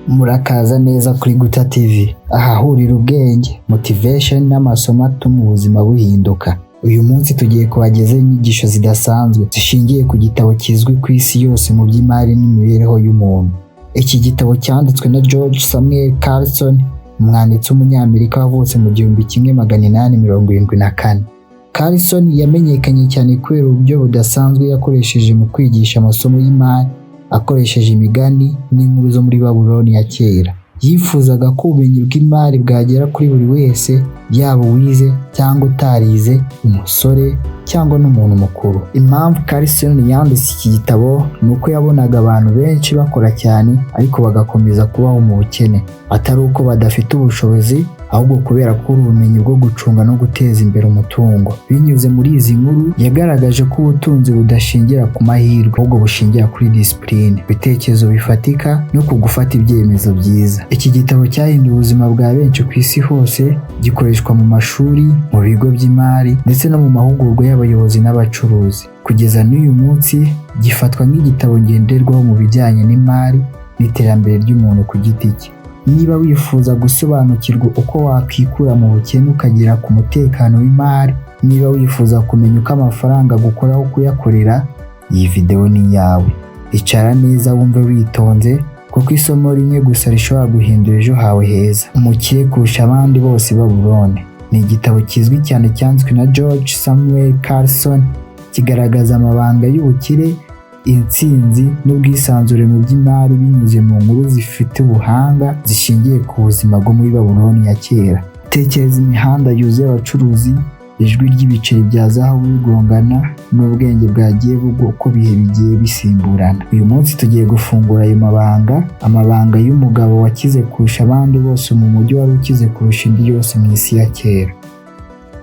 Murakaza neza kuri Guta TV, ahahurira ubwenge, motivation n'amasomo atuma ubuzima buhinduka. Uyu munsi tugiye kubagezaho inyigisho zidasanzwe zishingiye ku gitabo kizwi ku isi yose mu by'imari n'imibereho y'umuntu. Iki gitabo cyanditswe na George Samuel Carlson, umwanditsi w'Umunyamerika wavutse mu 1874. Carlson yamenyekanye cyane kubera uburyo budasanzwe yakoresheje mu kwigisha amasomo y'imari akoresheje imigani n'inkuru zo muri Babuloni ya kera. Yifuzaga ko ubumenyi bw'imari bwagera kuri buri wese, yaba uwize cyangwa utarize, umusore cyangwa n'umuntu mukuru. Impamvu Carlson yanditse iki gitabo ni uko yabonaga abantu benshi bakora cyane ariko bagakomeza kubaho mu bukene, atari uko badafite ubushobozi, ahubwo kubera ko ubumenyi bwo gucunga no guteza imbere umutungo. Binyuze muri izi nkuru, yagaragaje ko ubutunzi budashingira ku mahirwe, ahubwo bushingira kuri discipline, ibitekerezo bifatika no ku gufata ibyemezo byiza. Iki gitabo cyahinduye ubuzima bwa benshi ku isi hose, gikoreshwa mu mashuri, mu bigo by'imari ndetse no mu mahugurwa y'abayobozi n'abacuruzi. Kugeza n'uyu munsi gifatwa nk'igitabo ngenderwaho mu bijyanye n'imari n'iterambere ry'umuntu ku giti cye. Niba wifuza gusobanukirwa uko wakwikura mu bukene ukagera ku mutekano w'imari, niba wifuza kumenya uko amafaranga agukoraho kuyakorera, iyi videwo ni iyawe. Icara neza wumve witonze, kuko isomo rimwe gusa rishobora guhindura ejo hawe heza. Umukire kurusha abandi bose i Babuloni ni igitabo kizwi cyane cyanditswe na George Samuel Carlson, kigaragaza amabanga y'ubukire, intsinzi n'ubwisanzure mu by'imari binyuze mu nkuru zifite ubuhanga zishingiye ku buzima bwo muri Babuloni ya kera. Tekereza imihanda yuzuye abacuruzi, ijwi ry'ibiceri bya zahabu bigongana n'ubwenge bwagiye bugwa uko ibihe bigiye bisimburana. Uyu munsi tugiye gufungura ayo mabanga, amabanga y'umugabo wakize kurusha abandi bose mu mujyi wari ukize kurusha indi yose mu isi ya kera.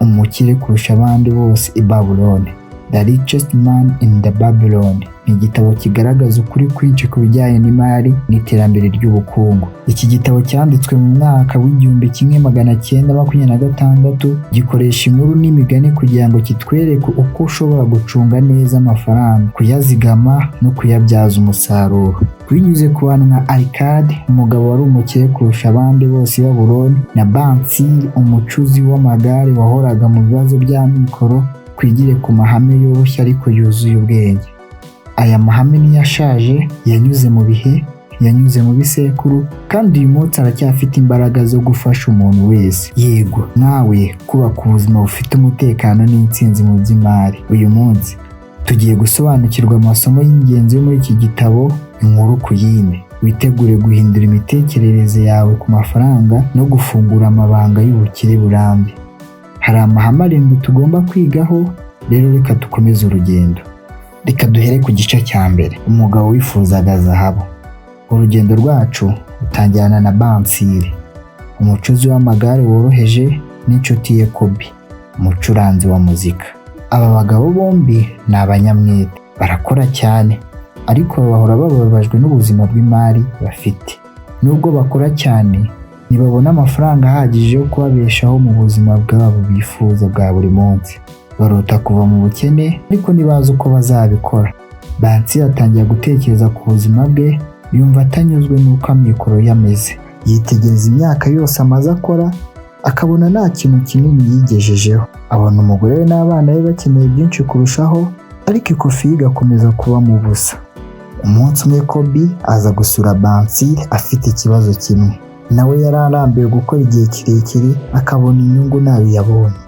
Umukire kurusha abandi bose i Babuloni. The Richest Man in the Babylon ni igitabo kigaragaza ukuri kwinshi ku bijyanye n'imari n'iterambere ry'ubukungu. Iki gitabo cyanditswe mu mwaka w'1926, gikoresha inkuru n'imigani kugira ngo kitwereke uko ushobora gucunga neza amafaranga, kuyazigama no kuyabyaza umusaruro. Binyuze ku bantu nka Arkad, umugabo wari umukire kurusha abandi bose i Babuloni, na Bansir, umucuzi w'amagare wahoraga mu bibazo by'amikoro, twigire ku mahame yoroshye ariko yuzuye ubwenge. Aya mahame niyo ashaje, yanyuze mu bihe, yanyuze mu bisekuru, kandi uyu munsi aracyafite imbaraga zo gufasha umuntu wese, yego nawe, kubaka ubuzima bufite umutekano n'intsinzi mu by'imari. Uyu munsi tugiye gusobanukirwa amasomo y'ingenzi yo muri iki gitabo, inkuru ku yindi. Witegure guhindura imitekerereze yawe ku mafaranga no gufungura amabanga y'ubukire burambye. Hari amahame arindwi tugomba kwigaho. Rero reka dukomeze urugendo. Reka duhere ku gice cya mbere, umugabo wifuzaga zahabu. Urugendo rwacu rutangirana na Bansiri, umucuzi w'amagare woroheje, n'inshuti ye Kobi, umucuranzi wa muzika. Aba bagabo bombi ni abanyamwete, barakora cyane, ariko bahora bababajwe n'ubuzima bw'imari bafite. Nubwo bakora cyane, ntibabona amafaranga ahagije yo kubabeshaho mu buzima bwabo bifuza bwa buri munsi. Barota kuva mu bukene, ariko ntibazi uko bazabikora. Bansiri atangira gutekereza ku buzima bwe, yumva atanyuzwe n'uko amikoro ye ameze. Yitegereza imyaka yose amaze akora, akabona nta kintu kinini yigejejeho. Abona umugore we n'abana be bakeneye byinshi kurushaho, ariko ikofi ye igakomeza kuba mu busa. Umunsi umwe Kobi aza gusura Bansiri afite ikibazo kimwe. Nawe yari arambiwe gukora igihe kirekire akabona inyungu ntayo yabonye.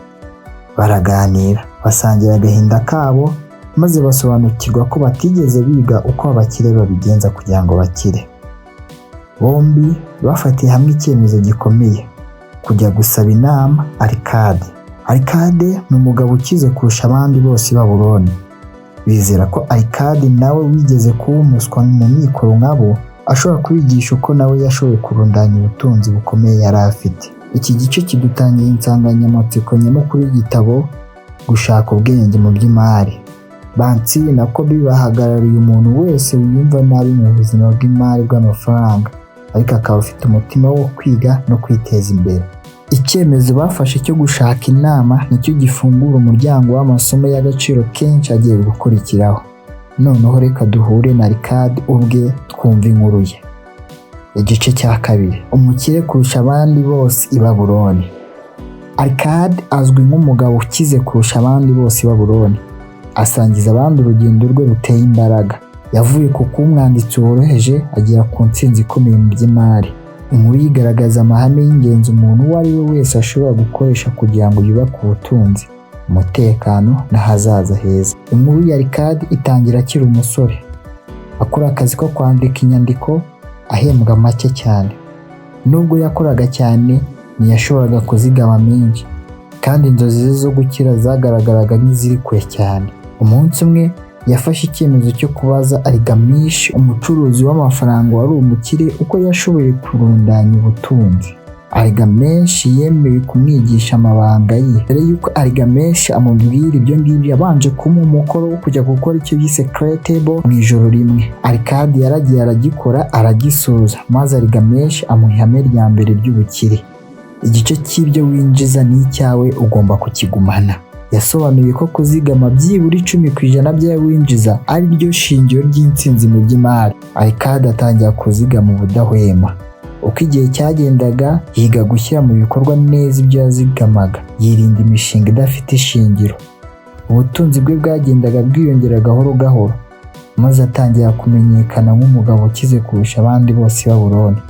Baraganira, basangira agahinda kabo, maze basobanukirwa ko batigeze biga uko abakire babigenza kugira ngo bakire. Bombi bafatiye hamwe icyemezo gikomeye: kujya gusaba inama Arkad. Arkad ni umugabo ukize kurusha abandi bose i Babuloni. Bizera ko Arkad, nawe wigeze kuba umuswa mu mikoro nkabo, ashobora kubigisha uko nawe yashoboye kurundanya ubutunzi bukomeye yari afite. Iki gice kidutangira insanganyamatsiko nyamukuru y'igitabo: gushaka ubwenge mu by'imari. Bansiri na Kobi bahagarariye umuntu wese wiyumva nabi mu buzima bw'imari bw'amafaranga, ariko akaba afite umutima wo kwiga no kwiteza imbere. Icyemezo bafashe cyo gushaka inama nicyo gifungura umuryango w'amasomo y'agaciro kenshi agiye gukurikiraho. Noneho reka duhure na Arkad ubwe, twumve inkuru ye. Igice cya kabiri: Umukire kurusha abandi bose i Babuloni. Arkad azwi nk'umugabo ukize kurusha abandi bose i Babuloni. Asangiza abandi urugendo rwe ruteye imbaraga. Yavuye ku kuba umwanditsi woroheje agera ku ntsinzi ikomeye mu by'imari. Inkuru igaragaza amahame y'ingenzi umuntu uwo ari we wese ashobora gukoresha kugira ngo yubake ubutunzi, umutekano n'ahazaza heza. Inkuru ya Arkad itangira akiri umusore, akora akazi ko kwandika inyandiko, ahembwa make cyane. Nubwo yakoraga cyane, ntiyashoboraga kuzigama menshi, kandi inzozi ze zo gukira zagaragaraga nk'iziri kure cyane. Umunsi umwe yafashe icyemezo cyo kubaza Algamish, umucuruzi w'amafaranga wari umukire, uko yashoboye kurundanya ubutunzi. Algamish yemeye kumwigisha amabanga ye. Mbere y'uko Algamish amubwira ibyo ngibyo, yabanje kumuha umukoro wo kujya gukora icyo yise clay table mu ijoro rimwe. Arkad yaragiye, aragikora, aragisoza, maze Algamish amuha ihame rya mbere ry'ubukire: igice cy'ibyo winjiza ni icyawe, ugomba kukigumana. Yasobanuye ko kuzigama byibura 10% by'ayo winjiza ari ryo shingiro ry'intsinzi mu by'imari. Arkad atangira kuzigama ubudahwema. Uko igihe cyagendaga, yiga gushyira mu bikorwa neza ibyo yazigamaga, yirinda imishinga idafite ishingiro. Ubutunzi bwe bwagendaga bwiyongera gahoro gahoro, maze atangira kumenyekana nk'umugabo ukize kurusha abandi bose i Babuloni.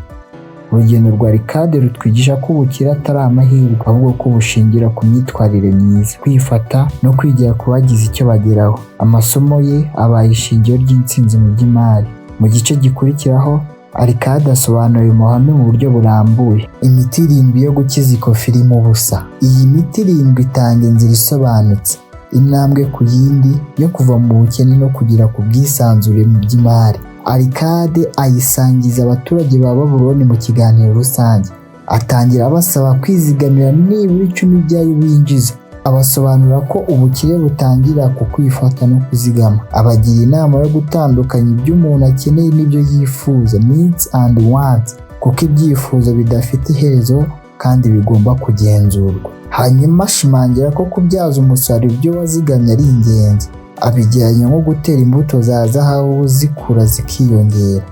Urugendo rwa Arkad rutwigisha ko ubukire atari amahirwe, ahubwo ko bushingira ku myitwarire myiza, kwifata no kwigira ku bagize icyo bageraho. Amasomo ye abaye ishingiro ry'intsinzi mu by'imari. Mu gice gikurikiraho, Arkad asobanura ayo mahame mu buryo burambuye. Imiti irindwi yo gukiza ikofi irimo ubusa. Iyi miti irindwi itanga inzira isobanutse, intambwe ku yindi, yo kuva mu bukene no kugera ku bwisanzure mu by'imari. Arkad ayisangiza abaturage ba Babuloni mu kiganiro rusange. Atangira abasaba kwizigamira nibura 10 by'ayo binjiza. Abasobanurira ko ubukire butangira ku kwifata no kuzigama. Abagira inama yo gutandukanya ibyo umuntu akeneye n'ibyo yifuza, needs and wants, kuko ibyifuzo bidafite iherezo kandi bigomba kugenzurwa. Hanyuma ashimangira ko kubyaza umusaruro ibyo wazigamye ari ingenzi, abigereranya nko gutera imbuto za zahabu zikura zikiyongera.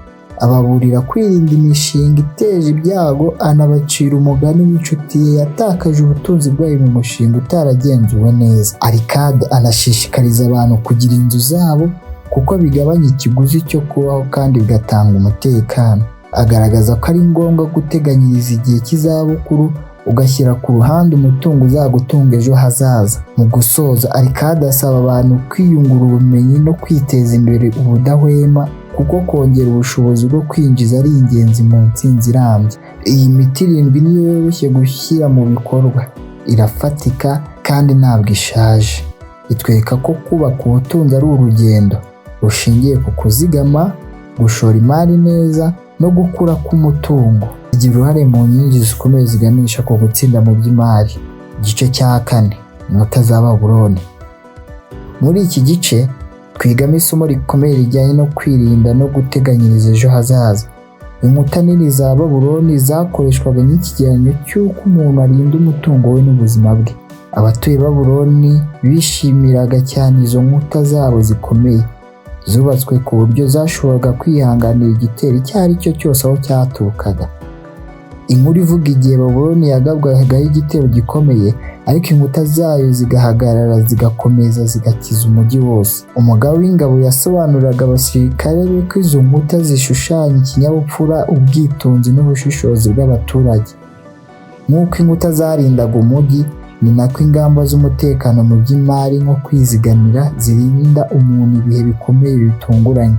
Ababurira kwirinda imishinga iteje ibyago, anabacira umugani w'inshuti ye yatakaje ubutunzi bwayo mu mushinga utaragenzuwe neza. Arkad anashishikariza abantu kugira inzu zabo kuko bigabanya ikiguzi cyo kubaho kandi bigatanga umutekano. Agaragaza ko ari ngombwa guteganyiriza igihe cy'izabukuru, ugashyira ku ruhande umutungo uzagutunga ejo hazaza. Mu gusoza, Arkad asaba abantu kwiyungura ubumenyi no kwiteza imbere ubudahwema, kuko kongera ubushobozi bwo kwinjiza ari ingenzi mu ntsinzi irambye. Iyi miti irindwi niyo yoroshye gushyira mu bikorwa, irafatika kandi ntabwo ishaje. Itwereka ko kubaka ubutunzi ari urugendo rushingiye ku kuzigama, gushora imari neza no gukura k'umutungo. Igira uruhare mu nkingi zikomeye ziganisha ku gutsinda mu by'imari. Igice cya kane: Inkuta za Babuloni. Muri iki gice twigamo isomo rikomeye rijyanye no kwirinda no guteganyiriza ejo hazaza. Inkuta nini za Babuloni zakoreshwaga nk'ikigereranyo cy'uko umuntu arinda umutungo we n'ubuzima bwe. Abatuye Babuloni bishimiraga cyane izo nkuta zabo zikomeye, zubatswe ku buryo zashoboraga kwihanganira igitero icyo ari cyo cyose aho cyaturukaga. Inkuru ivuga igihe Babuloni yagabwagaho igitero gikomeye, ariko inkuta zayo zigahagarara zigakomeza, zigakiza umujyi wose. Umugaba w'ingabo yasobanuriraga abasirikare be ko izo nkuta zishushanya ikinyabupfura, ubwitonzi n'ubushishozi bw'abaturage. Nk'uko inkuta zarindaga umujyi, ni nako ingamba z'umutekano mu by'imari nko kwizigamira zirinda umuntu ibihe bikomeye bitunguranye.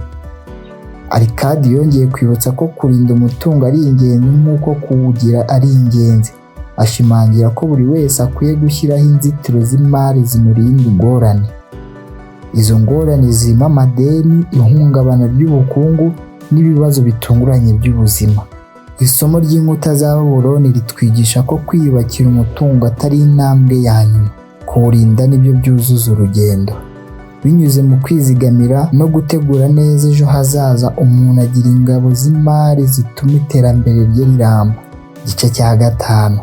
Arkad yongeye kwibutsa ko kurinda umutungo ari ingenzi nk'uko kuwugira ari ingenzi. Ashimangira ko buri wese akwiye gushyiraho inzitiro z'imari zimurinda ingorane. Izo ngorane zirimo amadeni, ihungabana ry'ubukungu n'ibibazo bitunguranye by'ubuzima. Isomo ry'inkuta za Babuloni ritwigisha ko kwiyubakira umutungo atari intambwe ya nyuma, kuwurinda nibyo byuzuza urugendo. Binyuze mu kwizigamira no gutegura neza ejo hazaza, umuntu agira ingabo z'imari zituma iterambere rye riramba. Igice cya gatanu: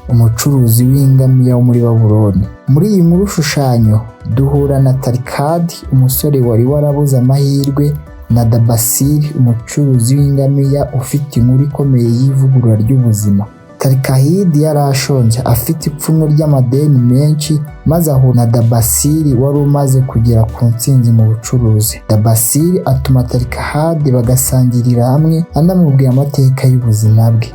Umucuruzi w'ingamiya wo muri Babuloni. Muri iyi nkuru shushanyo duhura na Tarikadi, umusore wari warabuze amahirwe. na Dabasiri, umucuruzi w'ingamiya ufite inkuru ikomeye y'ivugurura ry'ubuzima. Tarikahidi yari ashonje, afite ipfunwe ry'amadeni menshi, maze ahura na Dabasiri wari umaze kugera ku ntsinzi mu bucuruzi. Dabasiri atuma Tarikahadi bagasangirira hamwe, anamubwira amateka y'ubuzima bwe.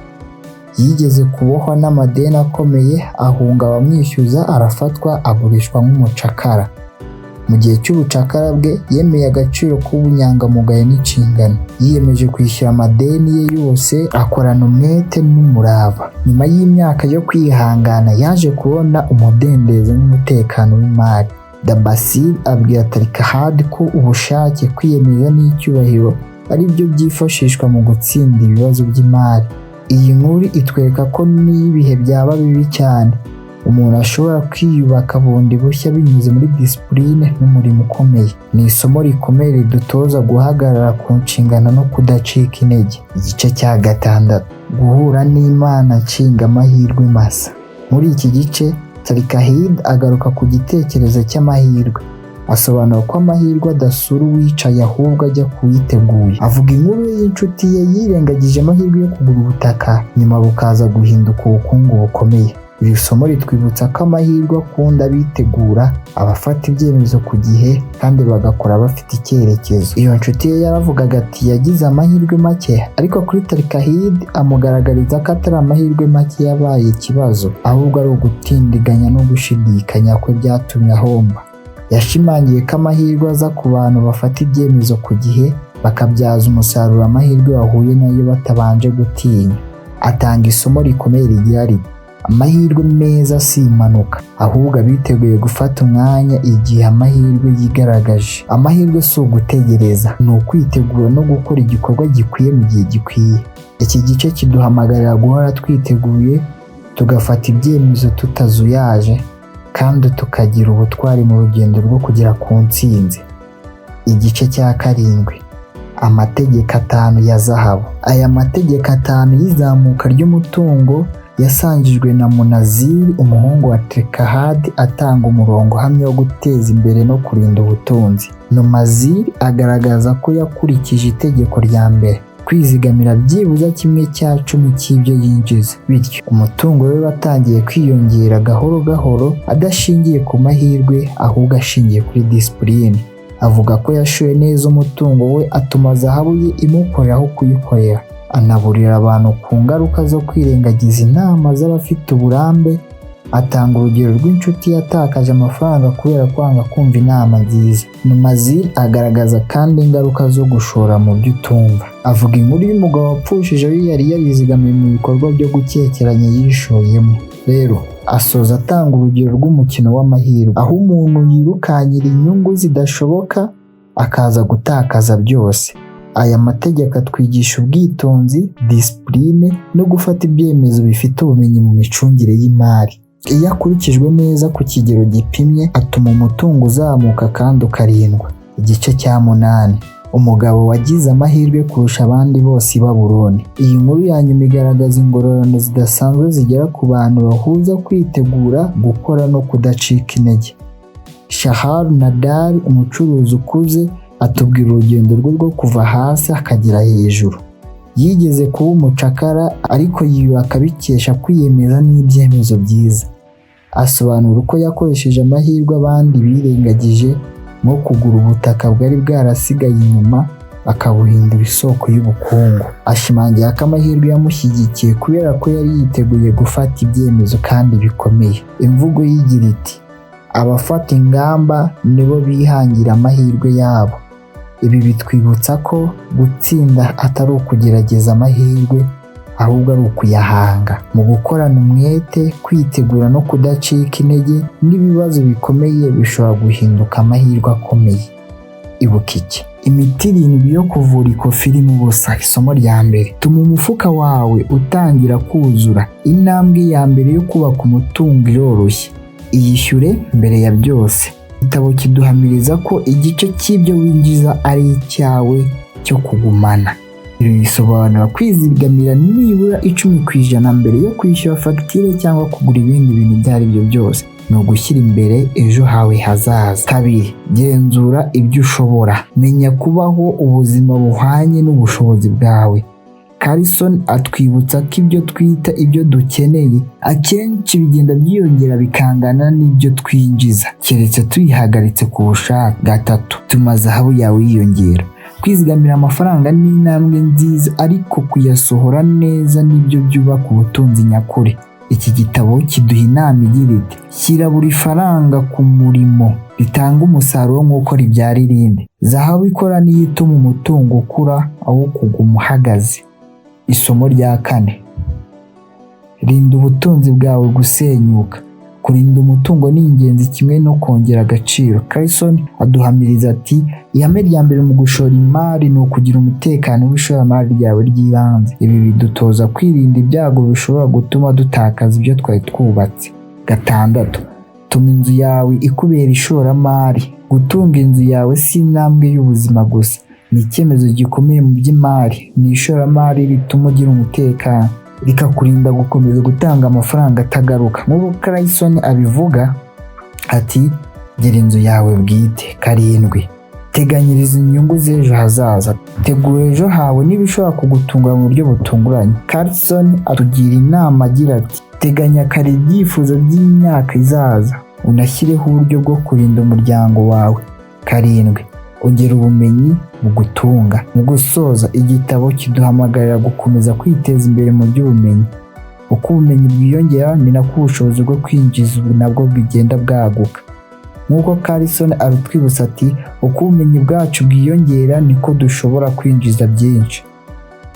Yigeze kubohwa n'amadeni akomeye, ahunga abamwishyuza, arafatwa, agurishwa nk'umucakara. Mu gihe cy'ubucakara bwe yemeye agaciro k'ubunyangamugayo n'inshingano. Yiyemeje kwishyura amadeni ye yose, akorana umwete n'umurava. Nyuma y'imyaka yo kwihangana yaje kubona umudendezo n'umutekano w'imari. Dabasir abwira Tarikahadi ko ubushake, kwiyemeza n'icyubahiro ari byo byifashishwa mu gutsinda ibibazo by'imari. Iyi nkuru itwereka ko n'iyo ibihe byaba bibi cyane, umuntu ashobora kwiyubaka bundi bushya binyuze muri disipurine n'umurimo ukomeye. Ni isomo rikomeye ridutoza guhagarara ku nshingano no kudacika intege. Igice cya gatandatu: guhura n'Imana nshinga amahirwe masa. Muri iki gice Tarikahid agaruka ku gitekerezo cy'amahirwe. Asobanura ko amahirwe adasura uwicaye, ahubwo ajya kuwiteguye. Avuga inkuru y'inshuti ye yirengagije amahirwe yo kugura ubutaka, nyuma bukaza guhinduka ubukungu bukomeye. Iri somo ritwibutsa ko amahirwe akunda abitegura, abafata ibyemezo ku gihe kandi bagakora bafite icyerekezo. Iyo nshuti ye yaravugaga ati yagize amahirwe make, ariko kuri Tarikahid amugaragariza ko atari amahirwe make yabaye ikibazo, ahubwo ari ugutindiganya no gushidikanya kwe byatumye ahomba. Yashimangiye ko amahirwe aza ku bantu bafata ibyemezo ku gihe, bakabyaza umusaruro amahirwe bahuye nayo batabanje gutinya. Atanga isomo rikomeye rigira riti: amahirwe meza si impanuka, ahubwo abiteguye gufata umwanya igihe amahirwe yigaragaje. Amahirwe si ugutegereza, ni ukwitegura no gukora igikorwa gikwiye mu gihe gikwiye. Iki gice kiduhamagarira guhora twiteguye, tugafata ibyemezo tutazuyaje, kandi tukagira ubutwari mu rugendo rwo kugera ku ntsinzi. Igice cya karindwi: amategeko atanu ya zahabu. Aya mategeko atanu y'izamuka ry'umutungo yasangijwe na Munaziri, umuhungu wa Tekahadi, atanga umurongo uhamye wo guteza imbere no kurinda ubutunzi. Numaziri agaragaza ko yakurikije itegeko rya mbere, kwizigamira byibuze 1/10 cy'ibyo yinjiza. Bityo umutungo we watangiye kwiyongera gahoro gahoro, adashingiye ku mahirwe ahubwo ashingiye kuri disipurine. Avuga ko yashoye neza umutungo we, atuma zahabu ye imukorera aho kuyikorera. Anaburira abantu ku ngaruka zo kwirengagiza inama z'abafite uburambe, atanga urugero rw'inshuti yatakaje amafaranga kubera kwanga kumva inama nziza. Numaziri agaragaza kandi ingaruka zo gushora mu byo utumva. Avuga inkuru y'umugabo wapfushije ayo yari yarizigamiye mu bikorwa byo gukekeranya yishoyemo. Rero asoza atanga urugero rw'umukino w'amahirwe, aho umuntu yirukankira inyungu zidashoboka akaza gutakaza byose. Aya mategeko atwigisha ubwitonzi, disipurine no gufata ibyemezo bifite ubumenyi mu micungire y'imari. Iyo akurikijwe neza ku kigero gipimye, atuma umutungo uzamuka kandi ukarindwa. Igice cya munani: umugabo wagize amahirwe kurusha abandi bose i Babuloni. Iyi nkuru ya nyuma igaragaza ingororano zidasanzwe zigera ku bantu bahuza kwitegura, gukora no kudacika intege. Shahar Nadari, umucuruzi ukuze, atubwira urugendo rwe rwo kuva hasi akagera hejuru. Yigeze kuba umucakara, ariko yiyubaka abikesha kwiyemeza n'ibyemezo byiza. Asobanura uko yakoresheje amahirwe abandi birengagije, nko kugura ubutaka bwari bwarasigaye inyuma akabuhindura isoko y'ubukungu. Ashimangira ko amahirwe yamushyigikiye kubera ko yari yiteguye gufata ibyemezo kandi bikomeye. Imvugo ye igira iti: abafata ingamba nibo bihangira amahirwe yabo. Ibi bitwibutsa ko gutsinda atari ukugerageza amahirwe, ahubwo ari ukuyahanga. Mu gukorana umwete, kwitegura no kudacika intege, n'ibibazo bikomeye bishobora guhinduka amahirwe akomeye. Ibuka iki: imiti irindwi yo kuvura ikofi irimo ubusa. Isomo rya mbere: tuma umufuka wawe utangira kuzura. Intambwe ya mbere yo kubaka umutungo iroroshye: iyishyure mbere ya byose. Igitabo kiduhamiriza ko igice cy'ibyo winjiza ari icyawe cyo kugumana. Ibi bisobanura kwizigamira nibura 10% mbere yo kwishyura fagitire cyangwa kugura ibindi bintu ibyo ari byo byose. Ni ugushyira imbere ejo hawe hazaza. Kabiri, genzura ibyo ushobora. Menya kubaho ubuzima buhwanye n'ubushobozi bwawe. Carlson atwibutsa ko ibyo twita ibyo dukeneye akenshi bigenda byiyongera bikangana n'ibyo twinjiza, keretse tuyihagaritse ku bushake. Gatatu, tuma zahabu yawe yiyongera. Kwizigamira amafaranga ni intambwe nziza, ariko kuyasohora neza nibyo byubaka ubutunzi nyakuri. Iki gitabo kiduha inama igira iti: "Shyira buri faranga ku murimo ritanga umusaruro nk'uko ribyara irindi." Zahabu ikora niyo ituma umutungo ukura aho kuguma uhagaze. Isomo rya kane: rinda ubutunzi bwawe gusenyuka. Kurinda umutungo ni ingenzi kimwe no kongera agaciro. Carlson aduhamiriza ati: "Ihame rya mbere mu gushora imari ni ukugira umutekano w'ishoramari ryawe ry'ibanze." Ibi bidutoza kwirinda ibyago bishobora gutuma dutakaza ibyo twari twubatse. Gatandatu, tuma inzu yawe ikubera ishoramari. Gutunga inzu yawe si intambwe y'ubuzima gusa, ni icyemezo gikomeye mu by'imari. Ni ishoramari rituma ugira umutekano, rikakurinda gukomeza gutanga amafaranga atagaruka. Nk'uko Carlson abivuga ati: "Gira inzu yawe bwite." Karindwi, teganyiriza inyungu z'ejo hazaza. Tegura ejo hawe n'ibishobora kugutunga mu buryo butunguranye. Carlson atugira inama agira ati: "Teganya kare ibyifuzo by'imyaka izaza, unashyireho uburyo bwo kurinda umuryango wawe." Karindwi, ongera ubumenyi mu gutunga. Mu gusoza, igitabo kiduhamagarira gukomeza kwiteza imbere mu by'ubumenyi. Uko ubumenyi bwiyongera, ni nako ubushobozi bwo kwinjiza ubu nabwo bugenda bwaguka. Nk'uko Carlson abitwibutsa ati: "Uko ubumenyi bwacu bwiyongera, niko dushobora kwinjiza byinshi."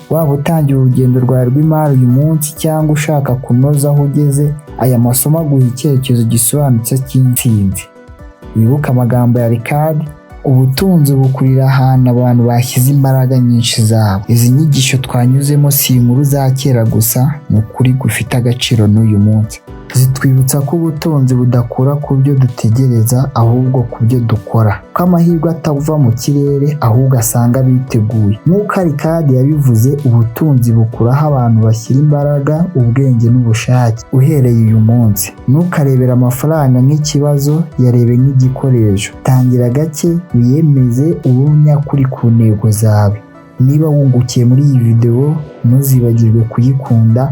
Waba utangira urugendo rwawe rw'imari uyu munsi cyangwa ushaka kunoza aho ugeze, aya masomo aguha icyerekezo gisobanutse cy'intsinzi. Wibuke amagambo ya Ricard: "Ubutunzi bukurira ahantu abantu bashyize imbaraga nyinshi zabo." Izi nyigisho twanyuzemo si inkuru za kera gusa, ni ukuri gufite agaciro n'uyu munsi. Zitwibutsa ko ubutunzi budakura ku byo dutegereza, ahubwo ku byo dukora, ko amahirwe atava mu kirere, ahubwo asanga biteguye. Nk'uko Ricard yabivuze, ubutunzi bukura aho abantu bashyira imbaraga, ubwenge n'ubushake. Uhereye uyu munsi, ntukarebere amafaranga nk'ikibazo, yarebe nk'igikoresho. Tangira gake, wiyemeze, ube nyakuri ku ntego zawe. Niba wungukiye muri iyi videwo, ntuzibagirwe kuyikunda,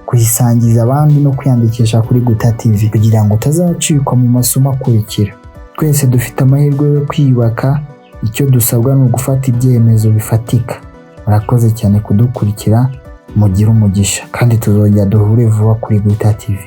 kuyisangiza abandi no kwiyandikisha kuri Guta TV kugira ngo utazacikwa mu masomo akurikira. Twese dufite amahirwe yo kwiyubaka, icyo dusabwa ni ugufata ibyemezo bifatika. Murakoze cyane kudukurikira, mugire umugisha kandi tuzongera duhure vuba kuri Guta TV.